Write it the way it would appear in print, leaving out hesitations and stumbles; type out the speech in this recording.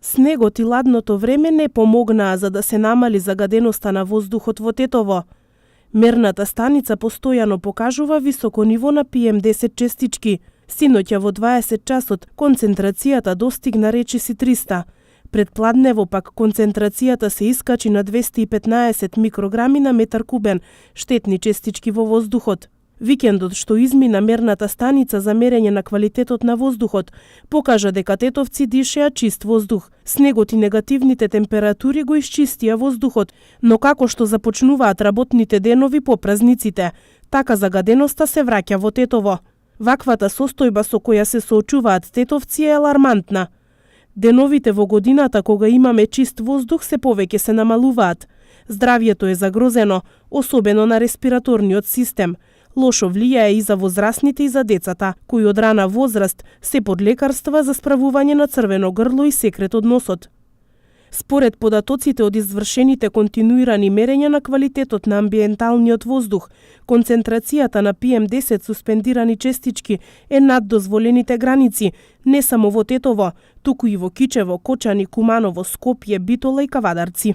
Снегот и ладното време не помогнаа за да се намали загаденоста на воздухот во Тетово. Мерната станица постојано покажува високо ниво на PM10 честички. Синоќа во 20 часот концентрацијата достигна речиси 300. Пред пладнево пак концентрацијата се искачи на 215 микрограми на метар кубен штетни честички во воздухот. Викендот што измина мерната станица за мерење на квалитетот на воздухот покажа дека тетовци дишеа чист воздух. Снегот и негативните температури го исчистија воздухот, но како што започнуваат работните денови по празниците, така загаденоста се враќа во Тетово. Ваквата состојба со која се соочуваат тетовци е алармантна. Деновите во годината кога имаме чист воздух се повеќе се намалуваат. Здравјето е загрозено, особено на респираторниот систем. Лошо влијае и за возрастните и за децата, кои од рана возраст се под лекарства за справување на црвено грло и секрет од носот. Според податоците од извршените континуирани мерења на квалитетот на амбиенталниот воздух, концентрацијата на PM10 суспендирани честички е над дозволените граници, не само во Тетово, туку и во Кичево, Кочани, Куманово, Скопје, Битола и Кавадарци.